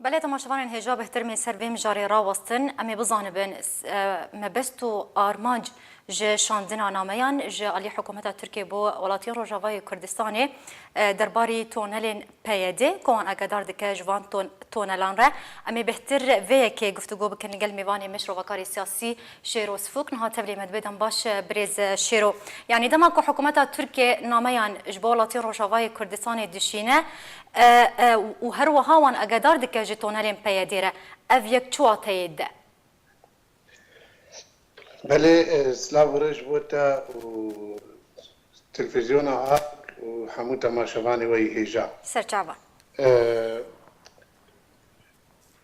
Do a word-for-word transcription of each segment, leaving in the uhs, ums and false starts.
Belê temaşevanên hêja bihtir me ser vê mijarê rawestin. Em ê bizanibin, s-, e, mebest û armanc ji şandina nameyan ji alî hikûmeta Tirkiyê bo welatiyên Rojavayê Kurdistanê, e, derbarî tonelên P Y D ku wan agedar dike ji van ton-, tonelan re. Em ê bihtir vê yekê guftûgo bikin li gel mêvanê me ji rovakarê siyasî Şêro Sifûk. Niha tevlê me dibe dem baş, e, birêz, e, Şêro. Yanî dema ku hikûmeta Tirkiyê nameyan ji bo welatiyên Rojavayê Kurdistanê dişîne, e, e, û her wiha wan agedar dike ji tonelên P Y D re. Ev yek çi wateyê dide? Belê, e, silav û rêz bo te û televîzyona Ak û hemû temaşevanê we yî hêja. Serçava. E,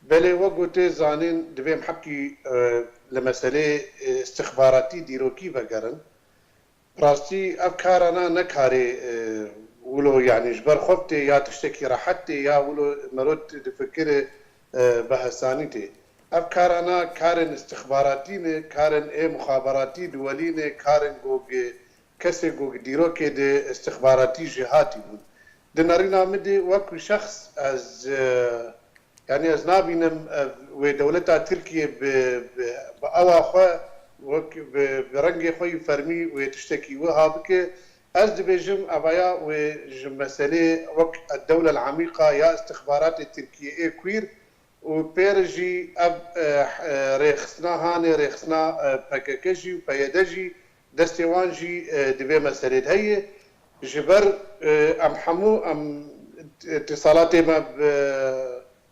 belê, wek ku tê zanîn, divê em hepkî, e, li meselê, e, istixbaratî dîrokî vegerin. Rastî ev karana ne karê, e, wilo, yanî ji ber xwe tê ya tiştekî rehet tê ya wilo mero difikire, e, bi hesanî tê. Ev karana karên istixbaratî ne, karên ê muxaberatî duwelî ne, karên ku gi-, kesê ku gi dîrokê de istixbaratî jêhatî bûn. Di nerîna min de wekî şexs ez, e, Yanî ez nabînim ev wê dewleta Tirkiyê bi, bi, bi awa xwe wek bi, bi rengê xwe yî fermî wê tiştekî wiha bike. Ez dibêjim evaya wê ji meselê wek dewlel emîqa ya istixbaratê Tirkiyê ê kuîr û pê re jî ev, e, e, rêxistina hanê, rêxistina, e, P K K jî û P Y D jî destê wan jî, e, di vê meselê de heye. Ji ber, e, em hemû em, e, îtisalatê me bi,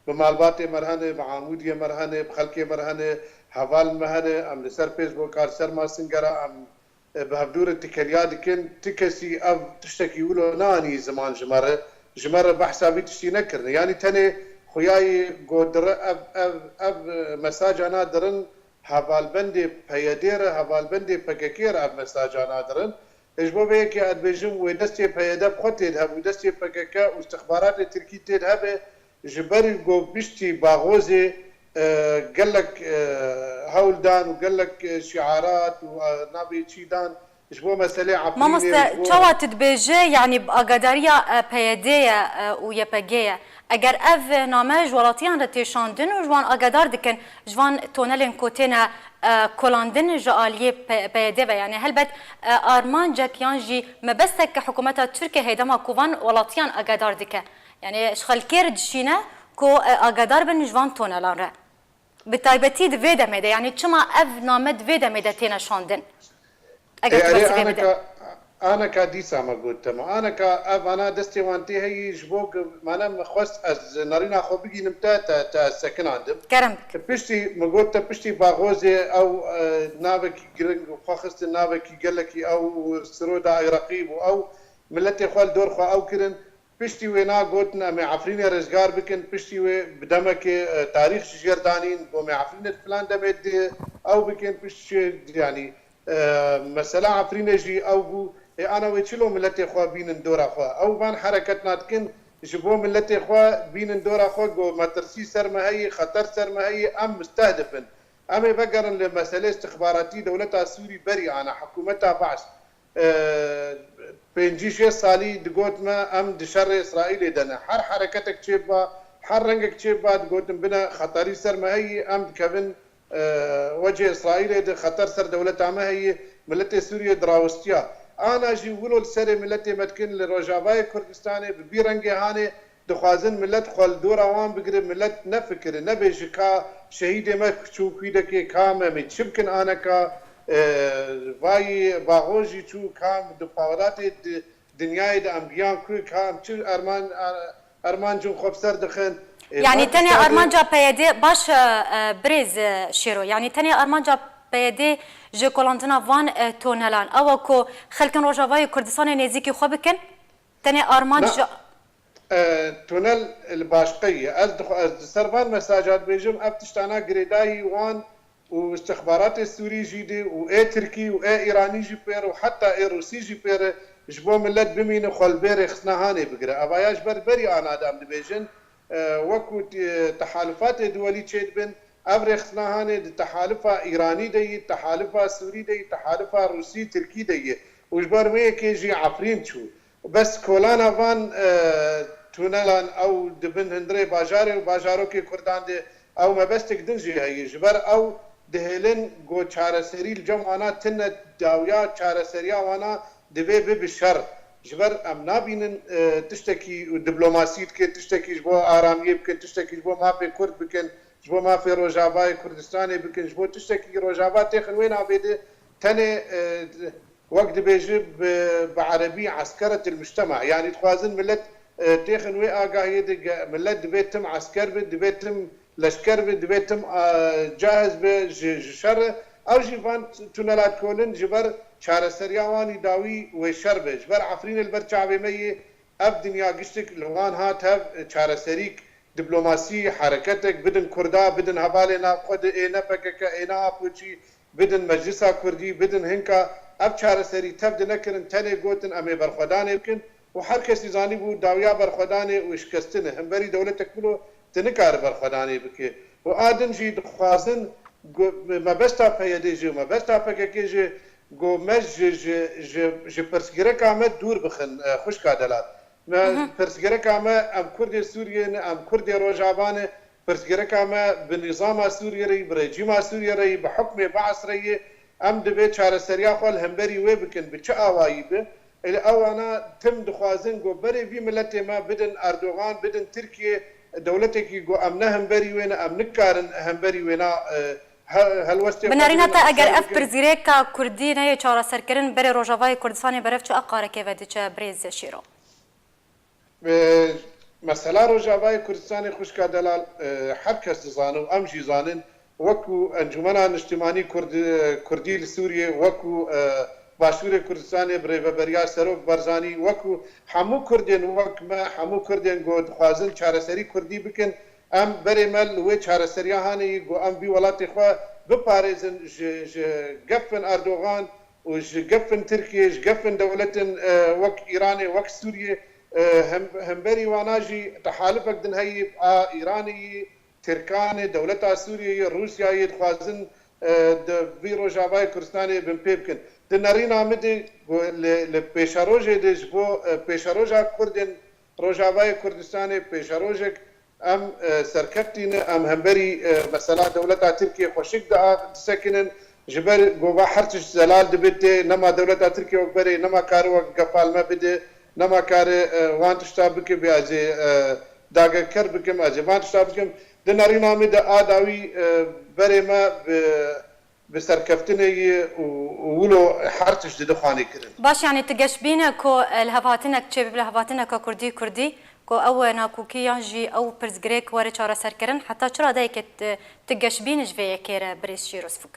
bi malbatê me re hene, bi amûdiyê me re hene, bi xelkê me re hene, hevalên me hene, em li ser Facebooka, li ser Messengera em, e, bi hevdû re tikeliya dikin. Ti kesî ev tiştekî wilo neanî ziman ji me re. Ji me re behsa vî tiştî nekirine. Yanî tenê xuyayî ku dire ev, ev, ev, e, mesajana dirin hevalbendê P Y D re, hevalbendê P K K re ev mesajana dirin. Ji bo vê yekê ez dibêjim wê destê P Y D bi xwe tê de hebe û destê P K K û istixbaratê Tirkî tê de hebe, ji ber ku piştî Baxozê, e, gelek, e, hewl dan û gelek, e, şiarat û, e, navê çî dan ji bo meselê Efrînê û Mamoste, ji bo çawa tu dibêje, yanî bi agadariya, e, P Y D ye, e, û Y P G ye? Eger ev name ji welatiyan re tê şandin û ji wan agadar dikin, ji van tonelên ku têne, e, kolandin ji aliyê P-, P Y D ve, yanî helbet, e, armancek yan jî mebestek hikûmeta Tirkiyê hêdema ku van welatiyan agadar dike. Yanî ji xelkê re dişîne ku, e, agadar bin ji van tonelan re. Bi taybetî di vê demê de, yanî çima ev name di vê demê de têne şandin? Eger tu Erê, bersivê bide. Aneka, aneka dîsa me got te me. Aneka ev ana destê wan tê heyî ji bo gi-, mane min xwest ez nerîna xwe bigînim te, te, te ez sekinandim. Kerem bik. Piştî, min got te piştî Baxozê ew, e, navekî giring û xwe xistin navekî gelekî ew û Siroda Iraqî bû ew miletê xwe li dor xwe ew kirin. Piştî wê na gotin em ê Efrînê rizgar bikin, piştî wê bi demekê, e, tarîx ji jêr danîn, bo me Efrînê di filan demê di ew bikin, piştî, yanî, e, mesela Efrînê jî ew bû, ê ana wê çilo miletê xwe bînin dora xwe. Ew van hereketna dikin, ji bo miletê xwe bînin dora xwe, go metirsî ser me heyî, xeter ser me heyî, em mistehdif in. Em ê vegerin li meselê istixbaratî dewleta Sûrî berî ana, hikûmeta Baas. E, pêncî şêst salî digot me, em di şerê Îsraîlê de ne. Her hereketek çêbiba, her rengek çêbiba, digotin bine xeterî ser me heyî, em dikevin, e, wecê Îsraîlê de, xeter ser dewleta me heyî, miletê Sûriyê dirawistiya. Ana jî wilo li serê miletê me dikin, li Rojavayê Kurdistanê, bi vî rengê hanê, dixwazin milet xwe li dora wan bigire, milet nefikire, nebêje ka şehîdê me çû kwîdekê, ka me mê çi bikin aneka, e, vayî Baxo jî çû, ka di pawelatê di dinyayê de em giyan ku, ka em çi arman-, armancên xwe bi ser dixin. E, Yanî van tenê tişta de armanca P Y D, baş, e, e, birêz, e, Şêro, yanî tenê armanca P Y D ji kolandina van, e, tonelan, ew e ku xelkên Rojavayê Kurdistanê nêzîkî xwe bikin? Tenê armanc Na, ji e, tunel li başqe ye. Ez dixwe, ez di ser van mesaja dibêjim, ev tiştana girêdayî wan û istixbaratê Sûrî jî dê û ê Tirkî û ê Îranî jî pê re û heta ê Rûsî jî pê re ji bo milet bimîne xwe li bê rêxistina hanê bigire. Evaya ji ber berî ana de em dibêjin, e, wekû te-, tehalufatê duwelî çêdibin, ev rêxistina hanê di tehalifa Îranî de yî, tehalifa Sûrî de yî, tehalifa Rûsî, Tirkî de yî û ji ber wê yekê jî Efrîn çû. Bes kolana van, e, tunelan, ew di bin hundirê bajarê û bajarokê Kurdan de ew mebestek din jî heye. Ji ber ew dihêlin ku çareserî li cem wana tune dawiya çareseriya wana divê bibe şer. Ji ber em nabînin, e, tiştekî diplomasî dikin, tiştekî ji bo aramiyê bikin, tiştekî ji bo mafê Kurd bikin, ji bo mafê Rojavayê Kurdistanê bikin, ji bo tiştekî Rojava têxin wê navê de tenê, e, wek dibêje bi, bi erebî eskeretil mujtema. Yanî dixwazin millet, e, têxin wê agahiyê de ge-, millet divê tim esker be, divê tim leşker be, divê tim, e, cahiz be ji, ji şer re. Ew jî van tunela dikolin ji ber çareseriya wanî dawî wê şer be. Ji ber Efrînê li ber çavê me yê ev dinya giştik li wan hat hev, e, çareserîk, diplomasî, hereketek bidin Kurda, bidin hevalê nav xwe de ê ne P K K, ê ne A P Çî, bidin Meclisa Kurdî, bidin hinka. Ev çareserî tev de nekirin, tenê gotin em ê berxwedanê bikin û her kesî zanîbû dawiya berxwedanê û şikestin e. Hemberî dewletek wilo tu nikare berxwedanê bike. Û a din jî dixwazin gu-, mebesta P Y D jî û mebesta P K K jî ku me ji, ji, ji, ji pirsgirêka me dûr bixin, e, xwişka delal. Me, Hı hı. pirsgirêka me, em Kurdê Sûriyê ne, em Kurdê Rojava ne, pirsgirêka me bi nîzama Sûriyê re yî, bi rejîma Sûriyê re yî, bi hukmê Baas re yî, em divê çareseriya xwe li hemberî wê bikin, bi çi awayî be. Ê, ewana tim dixwazin ku berê vî miletê me bidin Erdogan, bidin Tirkiye, dewletekî ku em ne hemberî wê ne, em nikarin hemberî wê na, e, he-, helwestê Bi xwe nerîna bidin te, eger eser ev bikin. pirsgirêka Kurdî neyê çareserkirin, berê Rojavayê Kurdistanê berev çi aqarekê ve diçe, birêz Şêro? E, mesela Rojavayê Kurdistanê xwişka delal, e, her kes dizane û em jî zanin, wekû Encûmena Niştimanî Kurd-, Kurdî li Sûriyê, wekû, e, Başûrê Kurdistanê bi Rêveberiya Serok Barzanî, wekû hemû Kurdên wek me, hemû Kurdên ku dixwazin çareserî Kurdî bikin, em berê me li wê çareseriya hanê yî ku em vî welatê xwe biparêzin ji, ji gefin Erdogan û ji gefin Tirkiyê, ji gefin dewletin, e, wek Îranê, wek Sûriyê, e, hem, hemberî wana jî tehalifek din heyî a Îranê yî, Tirkan e, dewleta Sûriyeyê, Rûsyayê dixwazin, e, di vî Rojavayê Kurdistanê binpê bikin. Di nerîna min de ku li, li pêşerojê de ji bo, e, pêşeroja Kurdên Rojavayê Kurdistanê pêşerojek em, e, serkeftî ne, em hemberî, e, mesela dewleta Tirkiye xweşik dia-, disekinin, ji ber ku va her tişt zelal dibe tê, nema dewleta Tirkiye wek berê, nema kare wek gefa li me bide, nema kare, e, wan tişta bike, bê ez ê, e, dageker bikim, ez ê van tişta bikim. Di nerîna min de a dawî, e, berê me bi, bi serkeftinê yî û, û wilo her tişt dide xwanê kirin. Baş, yanî tu geşbîn e ku, e, lihevhatinek çêbibe, lihevhatineka Kurdî Kurdî, ku ew nakokî yan jî ew pirsgirêk were çareserkirin, heta çi radeyekê tu, tu geşbîn ji vê yekê re, birêz Şêro Sifûk?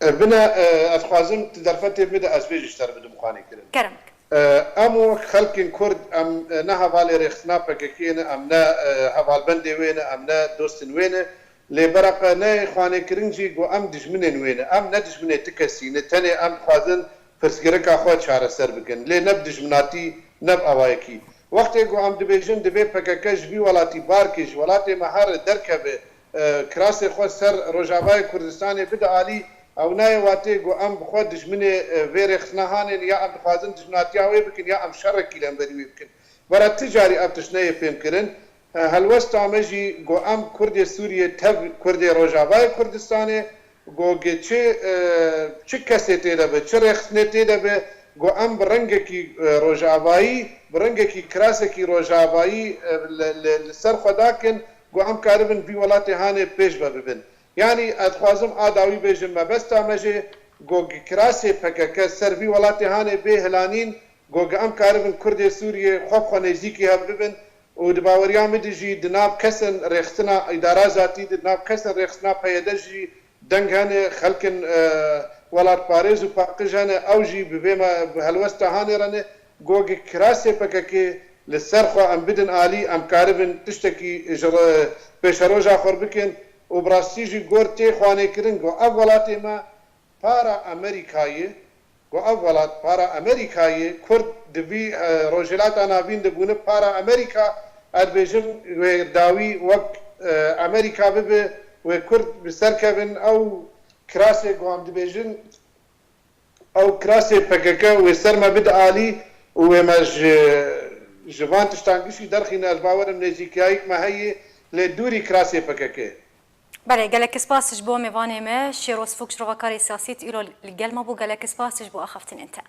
E, bine, e, ez dixwazim tu derfetê bide, ez vê ji te re bidim xwanê kirin. Kerem bike. E, em û xelkên Kurd, em, e, ne hevalê rêxistina P K K ne, em ne, e, hevalbendê wê ne, em ne dostên wê ne. Lê bereqe ne xwanê kirin jî ku em dijminên wê ne. Em ne dijminê ti kesî ne. Tenê em dixwazin pirsgirêka xwe çareser bikin. Lê ne bi dijminatî, ne bi awayekî. Wextê ku em dibêjin divê P K K ji vî welatî bar ke, ji welatê me here derkeve, e, kirasê xwe ser Rojavayê Kurdistanê bide alî, ew nayê watê ku em bi xwe dijminê, e, vê rêxistina hanê ne, ya em dixwazin dijminatiya wê bikin, ya em şerekî li hemberî wê bikin. Bera ti carî ev tişt neyê fêmkirin. E, helwesta me jî ku em Kurdê Sûriyê tev Kurdê Rojavayê Kurdistanê, ku gi çi, e, çi kesê tê de be, çi rêxistinê tê de be, ku em bi rengekî, e, rojavayî, bi rengekî kirasekî rojavayî, e, li, li, li ser xwe dakin, ku em karibin vî welatê hanê pêş ve bibin. Yanî ez dixwazim a dawî bêjim, mebesta me jê ku gi kirasê P K K ser vî welatê hanê bê hilanîn, ku gi em karibin Kurdê Sûriyê xwe bi xwe nêzîkî hev bibin û di baweriya min de jî di nav kesên rêxistina îdara zatî de, di nav kesên rêxistina P Y D jî deng hene, xelkin, e, welatparêz û paqij hene, ew jî bi vê me, bi helwesta hanê re ne, ku gi kirasê P K K li ser xwe em bidin alî, em karibin tiştekî ji re-, pêşeroja xwe bikin û bi rastî jî gor tê xwanêkirin ku ev welatê me para Amerîkayê, ku ev welat para Amerîkayê, Kurd di vî, e, Rojhilata Navîn de bûne para Amerîka, ez dibêjim wê dawî wek, e, Amerîka bibe, wê Kurd bi ser kevin, ew kirasê ku em dibêjin, ew kirasê P K K wê ser me bide alî û wê me ji, Ji van tiştan gişî derxîne, ez bawerim nêzîkiyayîk me heye, lê dûrî kirasê P K K. Belê, gelek spas ji bo mêvanê me, Şêroz Fûk, ji rovakarê siyasî, tu îro li gel me bû, gelek spas ji bo axaftinên te.